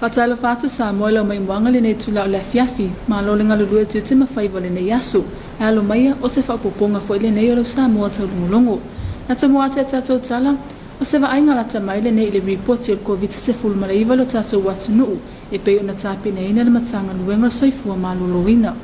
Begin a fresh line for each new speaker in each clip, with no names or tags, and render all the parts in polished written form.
Faatalofa atu Samoa i lau maimoaga lenei itula o le afiafi. Malo le galulue tiute ma faiva lenei aso. E alo maia, o se faaopoopoga foi lenei o lau Samoa taulogologo. Lata mua atu i a tatou tala, o se vaaiga lata mai lenei i le ripoti o le Koviti-19 i lo tatou atunuu e pei ona tapenaina le Matagaluega o le Soifua Maloloina.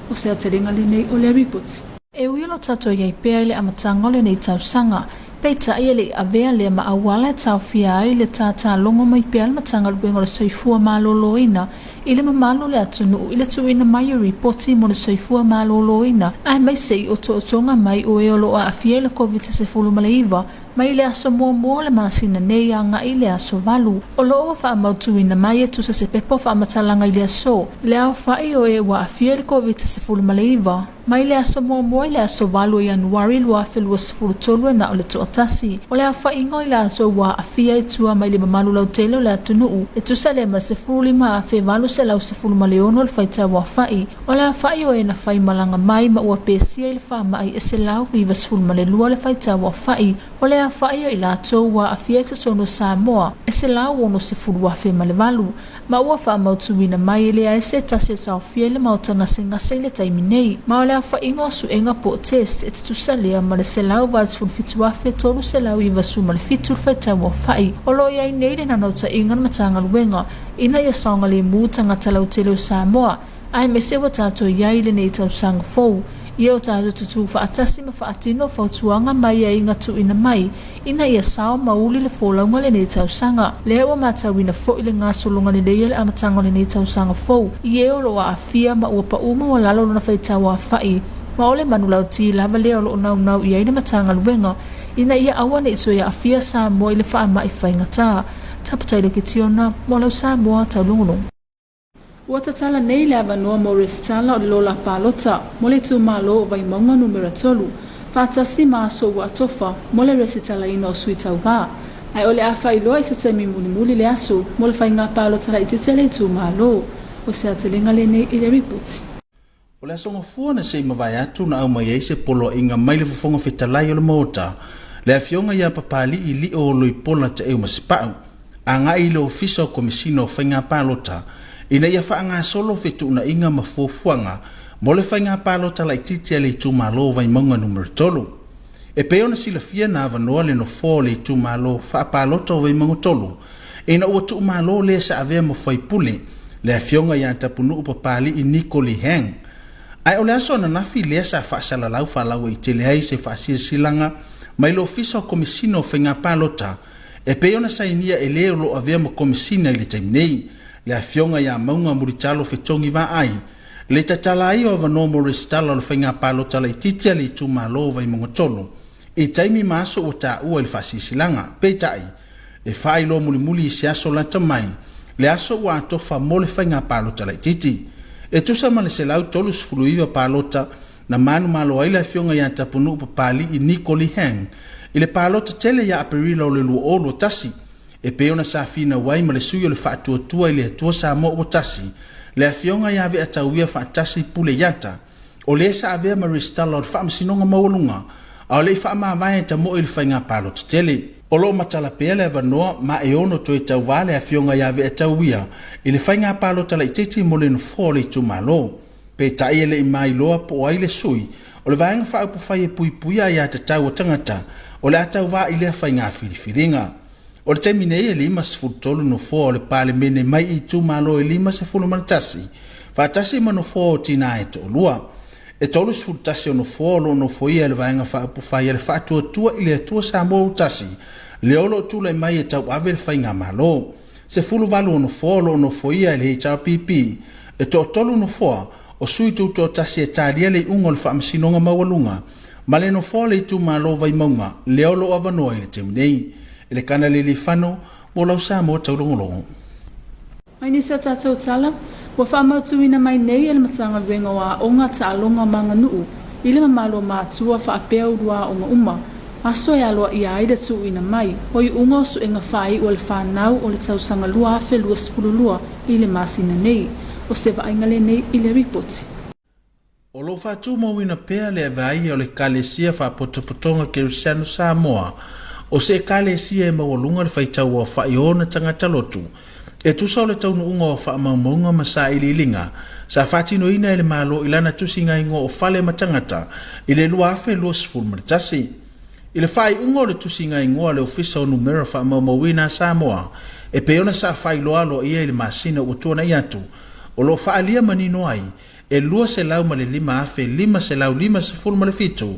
O se aotelega lenei o lea ripoti. E ui o lo tatou i ai pea i le amataga o lenei tausaga, peitai e le i avea lea ma auala e taofia ai le tātālogo mai pea a le Matagaluega o le Soifua Maloloina i le mamalu o le atunuu i le tuuina mai o ripoti mo le soifua maloloina aemaise i otootoga mai o e o lo o aafia i le Koviti-19 mai le aso muamua o le masina nei agai i le aso 8. O lo o ua faamautuina mai e tusa se pepa o faamatalaga i le aso i le aofai o e ua aafia i le Koviti-19. Mai le aso muamua i le aso 8 o Ianuari 2023 e na o le toatasi o le aofaiga o i latou ua aafia i tua mai le mamalu lautele o le atunuu, e tusa lea ma le 15,816 le faitau aofai o le aofai o e na fai malaga mai ma ua pesia i le faamai e 192 le faitau aofai o le aofai o i latou ua aafia i totonu o Samoa e 160,008 ma ua faamautuina mai e leai se tasi o taofia i le maota gasegase i le taimi nei, ma o le aofaiga o suega po o test e tutusa lea ma le 187,397 le faitau aofai o lo o i ai nei le naunautaiga o le Matagaluega ina ia saogalemu tagata lautele o Samoa aemaise ua tatou i ai i lenei tausaga fou ia o tatou tutū faatasi ma faatino fautuaga ma aiaiga tuuina mai ina ia sao ma uli le folauga lenei tausaga. Lea ua matauina foi le gasologa lelei o le amataga o lenei tausaga fou i e o lo o aafia ma ua pau maualalo lona faitau aofai, ma o le manulauti lava lea o lo o naunau i ai le Matagaluega ina ia aua ne i toe aafia Samoa i le faamai faigata. Taputai Leketiona mo lau Samoa Taulogologo. Ua tatala nei le avanoa mo resitala o le lola palota mo le itumalo o Vaimauga Numera 3, faatasi ma aso ua atofa mo le resitalaina o sui tauva, ae o le a faailoa i se taimi mulimuli le aso mo le faiga palota laitiiti a le itumalo. O se aotelega lenei i le ripoti.
O le aso Gafua na se i mavae atu na aumai ai se poloaiga mai le Fofoga Fetalai o le Maota, le Afioga ia Papali'i Lio Oloipola Taeu Masepau, agai i le Ofisa o Komesina o Faiga Palota ina ia faagasolo fetuunaiga ma fuafuaga mo le faiga palota laitiiti a le itumalo o Vaimauga Nu.3. E pei ona silafia na avanoa le nofoa o le itumalo faapalota o Vaimauga 3 ina ua tuumalo lea sa avea ma faipule, le afioga ia Tapunuu Papali'i Niko Lee Hang. Ae o le aso ananafi lea sa faasalalau faalauaitele ai se faasilasilaga mai le Ofisa o Komesina o Faiga Palota e pei ona sainia e le o lo o avea ma Komesina i le taimi nei, le afioga ia Mauga Mulitalo Fetogi Vaai, le tatala ai o avanoa mo resitala o le faiga palota laitiiti a le itumalo o Vaimauga 3 i taimi ma aso ua taua i le faasilasilaga. Peitai, e faailoa mulimuli i se aso lata mai le aso ua atofa mo le faiga palota laitiiti. E tusa ma le 139 palota na manumalo ai le afioga ia Tapunuu Papali'i Niko Lee Hang i le palota tele ia Aperila o le 2021, e pei ona sa finau ai ma le sui o le Faatuatua i le Atua Samoa ua Tasi, le Afioga ia Veatauia Faatasi Pule Iata, o le sa avea ma Resitala o le Faamasinoga Maualuga, a o le i faamavae tamoe i le faiga palota tele. O lo o matala pea le avanoa ma e ono toe tauva le Afioga ia Veatauia i le faiga palota laitiiti mo le nofoa o le itumalo. Peitai e le i mailoa po o ai le sui o le Vaega Faaupufai e Puipuia Aiatatau a Tagata o le a tauva i lea faiga filifiliga. O le taimi nei e 53 nofoa o le Palemene mai i itumalo e 51, faatasi ma nofoa o tina e toalua. E 31 o nofoa o lo o nofoia e le Vaega Faaupufai a le Faatuatua i le Atua Samoa Ua Tasi, lea o lo o tulai mai e tauave le Faigamalo. 18 o nofoa o lo o nofoia e le HRPP, e toatolu nofoa o sui tutoatasi e talia le iuga o le Faamasinoga Maualuga ma le nofoa o le itumalo Vaimauga lea o lo o avanoa i le taimi nei. Elekana Lealiifano mo lau Samoa Taulogologo.
Mai nisi o tatou tala, ua faamautuina mai nei e le Matagaluega o Aoga, Taaloga ma Aganuu i le mamalu o matua faapea ulu aoga uma aso e aloaia ai le tuuina mai o iuga o suega faaiu a le fanau o le tausaga 2022 i le masina nei. O se vaaiga lenei i le ripoti.
O lo o faatumauina pea le vaai o le Ekalesia Faapotopotoga Kerisiano Samoa, o se Ekalesia e maualuga le faitau aofai o ona tagata lotu. E tusa o le taunuuga o faamaumauga ma sailiiliga sa faatinoina e le Malo i lana tusiga igoa o fale ma tagata i le 2021. I le faaiuga o le tusiga igoa a le Ofisa o Numera Faamaumauina a Samoa e pei ona sa faailoa aloaia i le masina ua tuanai atu, o lo o faaalia manino ai e 205,557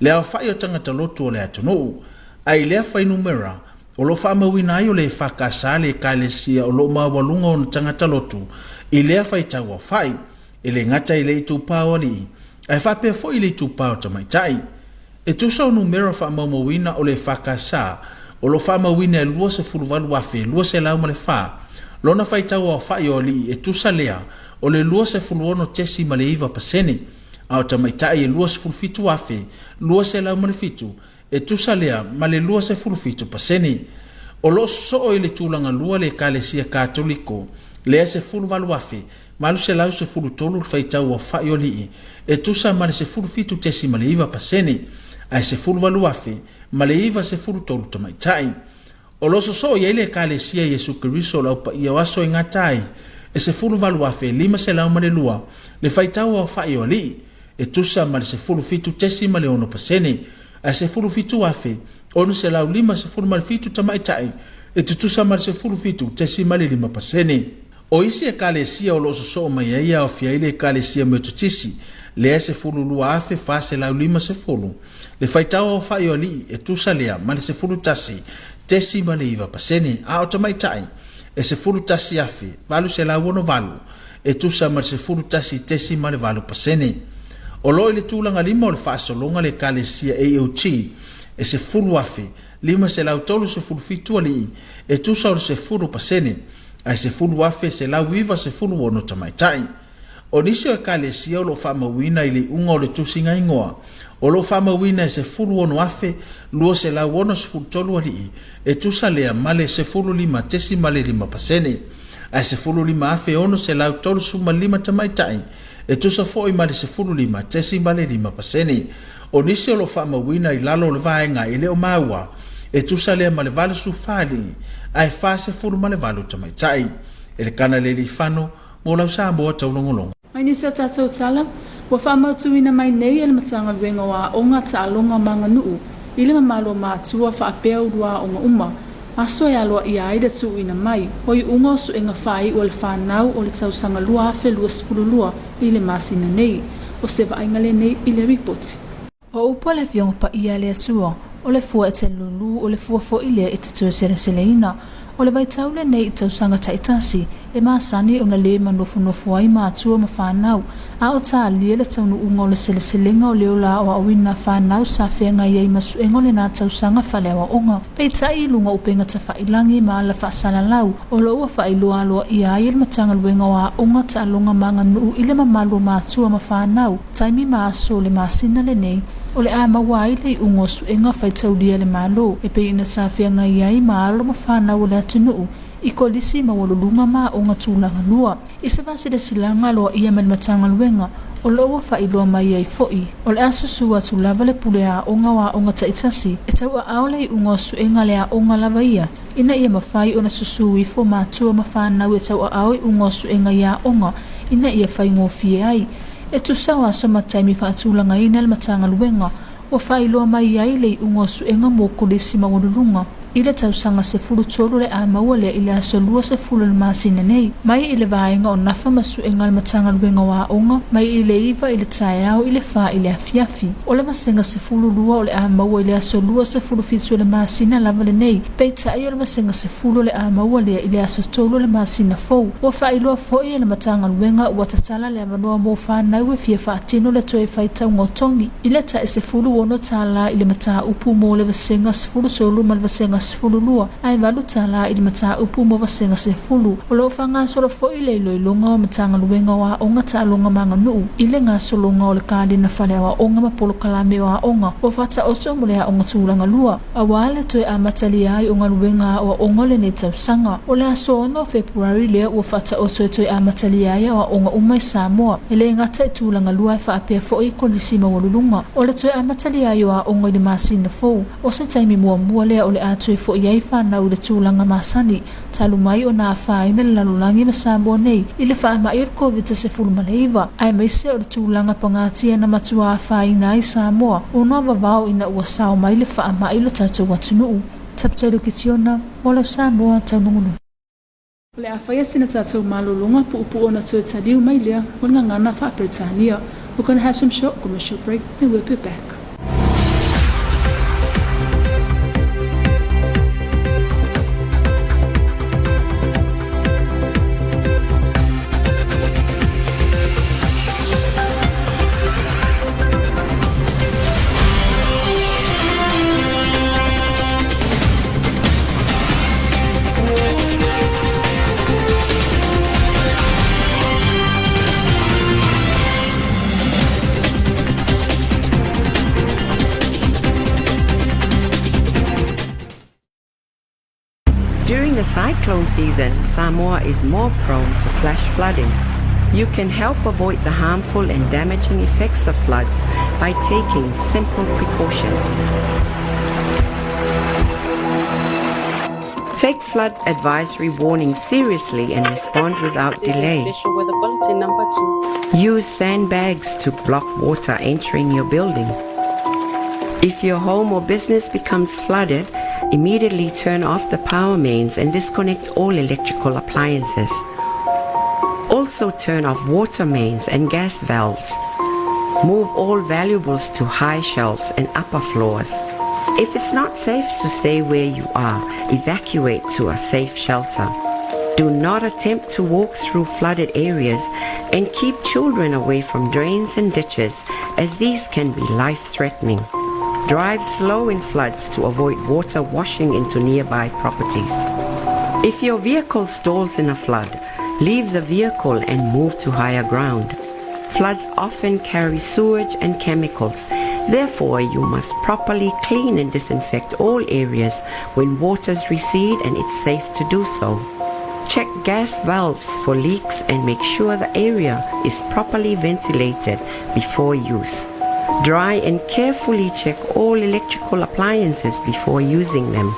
le aofai o tagata lotu o le atunuu, a i lea fuainumera o lo o faamauina ai o le EFKS le ekalesia o lo o maualuga ona tagata lotu i lea faitau aofai, e le gata i le itupa o alii, ae faapea foi i le itupa o tamaitai. E tusa o numera faamaumauina o le EFKS o lo o faamauina e 28,204 lona faitau aofai o alii e tusa lea o le 26.9%, a o tamaitai e 27,207 e tusa lea ma le 27%. O lo o sosoo i le tulaga lua le Ekalesia Katoliko lea e 18,813 le faitau aofai o alii e tusa ma le 17.9%, ae 18,093 tamaitai. O lo o sosoo i ai le Ekalesia Iesu Keriso o le Au Paia o Aso e Gata ai e 18,502 le faitau aofai o alii, e tusa ma le 17.6%, ae 17,657 tamaitai, e tutusa ma le 17.5%. O isi ekalesia o lo o sosoo mai ai e aofia ai le Ekalesia Metotisi, lea e 12,450 le faitau aofai o alii e tusa lea ma le 11.9%, a o tamaitai e 11,868 e tusa ma le 11.8%. O lo o i le tulaga lima o le faasologa le Ekalesia AOG e 10,537 alii e tusa o le 10%, ae 10,196 tamaitai. O nisi o ekalesia o lo o faamauina i le iuga o le tusiga igoa, o lo o faamauina e 16,263 alii, e tusa lea ma le 15.5%, ae 15,635 tamaitai, e tusa foi ma le 15.5%. O nisi o lo o faamauina i lalo o le vaega e le o maua, e tusa lea ma le 84 alii, ae 48 tamaitai. Elekana Lealiifano mo lau Samoa taulogologo.
Mai nisi o tatou tala, ua faamautuina mai nei e le Matagaluega o Aoga, Taaloga ma Aganuu i le mamalu o matua faapea ulu aoga uma, aso e aloaia ai le tuuina mai o iuga o suega faaiu a le fanau o le tausaga 2022 i le masina nei. O se vaaiga lenei i le ripoti. O upu a le Afioga Paia a le Atua, o le fua e te lulu, o le fua foi lea e te toe seleseleina. O le vaitau lenei i tausaga taitasi, e masani ona le manofonofo ai matua ma fanau, a o talia le taunuuga o le seleselega o le ola aoaoina fanau sa feagai ai ma suega o lena tausaga faaleaoaoga. Peitai i luga o upega tafailagi ma ala faasalalau, o lo o ua faailoa aloaia ai e le Matagaluega o Aoga, Taaloga ma Aganuu i le mamalu o matua ma fanau, taimi ma aso o le masina lenei, o le a maua ai le iuga o suega faitaulia a le Malo e pei ona sa feagai ai ma alo ma fanau o le atunuu i kolisi maualuluga ma aoga tulaga lua. I se faasilasilaga aloaia mai le Matagaluega, o lo o ua faailoa mai ai foi, o le a susu atu lava le pule aoga o aoga taitasi e tauaao le iuga o suega a le aoga lava ia, ina ia mafai ona susu ifo matua ma fanau e tauaao iuga o suega i aoga ina ia faigofie ai. E tusa o aso ma taimi faatulagaina e le Matagaluega, ua faailoa mai ai le iuga o suega mo kolisi maualuluga i le tausaga 13 o le a maua lea i le aso 20 o le masina nei, mai i le vaega o Nafa ma Suega a le Matagaluega o Aoga, mai i le 9 i le taeao i le 4 i le afiafi. O le vasega 12 o le a maua i le aso 27 o le masina lava lenei, peitai o le vasega 10 o le a maua lea i le aso 3 o le masina fou. Ua faailoa foi e le Matagaluega ua tatala le avanoa mo fanau e fia faatino le toe faitauga o togi i le tai $16 i le mataupu mo le vasega 13 ma le vasega 12 ae $8 i le mataupu mo vasega 10. O lo o faagasolo foi le iloiloga o Matagaluega o Aoga, Taaloga ma Aganuu i le gasologa o le kalena faleaoaoga ma polokalame o aoga ua faataoto mo le aoga tulaga lua. Aua le toe amatalia ai o galuega aoaoga o lenei tausaga. O le aso 6 o Fepuari lea ua faataoto e toe amatalia ai aoaoga uma i Samoa, e le gata i tulaga lua ae faapea foi i kolisi maualuluga. O le toe amatalia ai o aoga i le masina fou, o se taimi muamua lea o le a toe. toe fo'i ai fanau i le tulaga masani talu mai ona afaina le lalolagi ma Samoa nei i le faama'i o le Koviti-19, aemaise o le tulaga pagatia na matua afaina ai Samoa ona vavao ina ua sao mai le faama'i i lo tatou atunuu. Taputalu Kitiona, mo lau Samoa taunugunu. O le a faia sina tatou malologa puupuu ona toe taliu mai lea mo le gagana faa-Peretania. We're gonna have some short commercial break, then we'll be back.
During the cyclone season, Samoa is more prone to flash flooding. You can help avoid the harmful and damaging effects of floods by taking simple precautions. Take flood advisory warnings seriously and respond without delay.
Special weather bulletin number 2.
Use sandbags to block water entering your building. If your home or business becomes flooded, immediately turn off the power mains and disconnect all electrical appliances. Also turn off water mains and gas valves. Move all valuables to high shelves and upper floors. If it's not safe to stay where you are, evacuate to a safe shelter. Do not attempt to walk through flooded areas and keep children away from drains and ditches, as these can be life-threatening. Drive slow in floods to avoid water washing into nearby properties. If your vehicle stalls in a flood, leave the vehicle and move to higher ground. Floods often carry sewage and chemicals. Therefore, you must properly clean and disinfect all areas when waters recede and it's safe to do so. Check gas valves for leaks and make sure the area is properly ventilated before use. Dry and carefully check all electrical appliances before using them.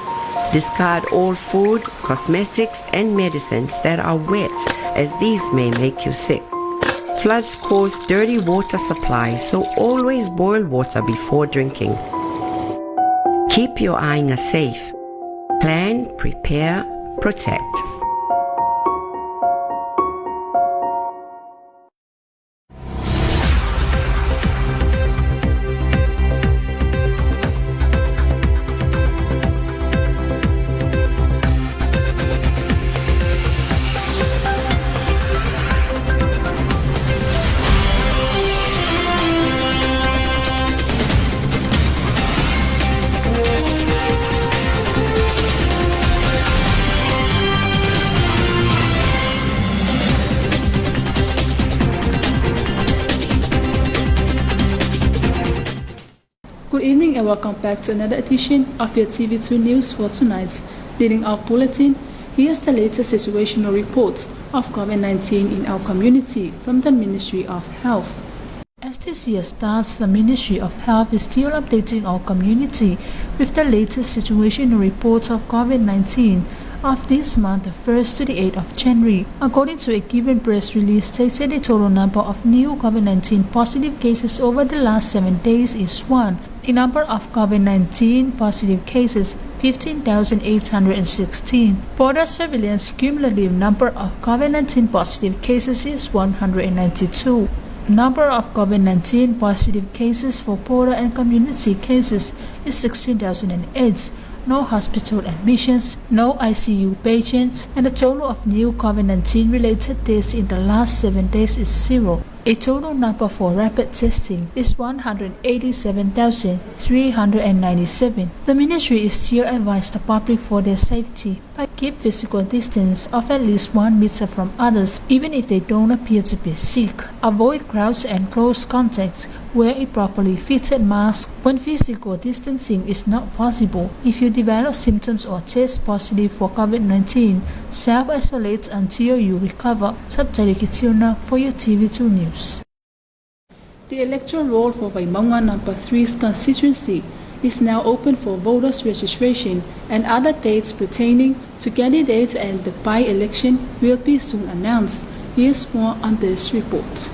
Discard all food, cosmetics, and medicines that are wet, as these may make you sick. Floods cause dirty water supply, so always boil water before drinking. Keep your aiga safe. Plan, prepare, protect.
Good evening and welcome back to another edition of your TV2 News for tonight. Leading our bulletin, here's the latest situational report of COVID-19 in our community from the Ministry of Health. As this year starts, the Ministry of Health is still updating our community with the latest situational reports of COVID-19 of this month, the 1st to the 8th of January. According to a given press release stated, the total number of new COVID-19 positive cases over the last 7 days is 1. The number of COVID-19 positive cases, 15,816. Border surveillance cumulative number of COVID-19 positive cases is 192. Number of COVID-19 positive cases for border and community cases is 16,008. No hospital admissions, no ICU patients, and the total of new COVID-19 related deaths in the last 7 days is 0. A total number for rapid testing is 187,397. The ministry is still advise the public for their safety by keep physical distance of at least 1 meter from others, even if they don't appear to be sick. Avoid crowds and close contacts. Wear a properly fitted mask when physical distancing is not possible. If you develop symptoms or test positive for COVID-19, self-isolate until you recover. Subtitle Kitiona for your TV2 News. The electoral roll for Vaimauga number 3's constituency is now open for voters registration and other dates pertaining to candidates and the by-election will be soon announced. Here's more on this report.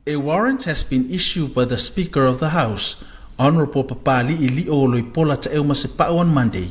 A warrant has been issued by the Speaker of the House, Honourable Papali'i Lio Oloipola Taeuma Sepa'u on Monday,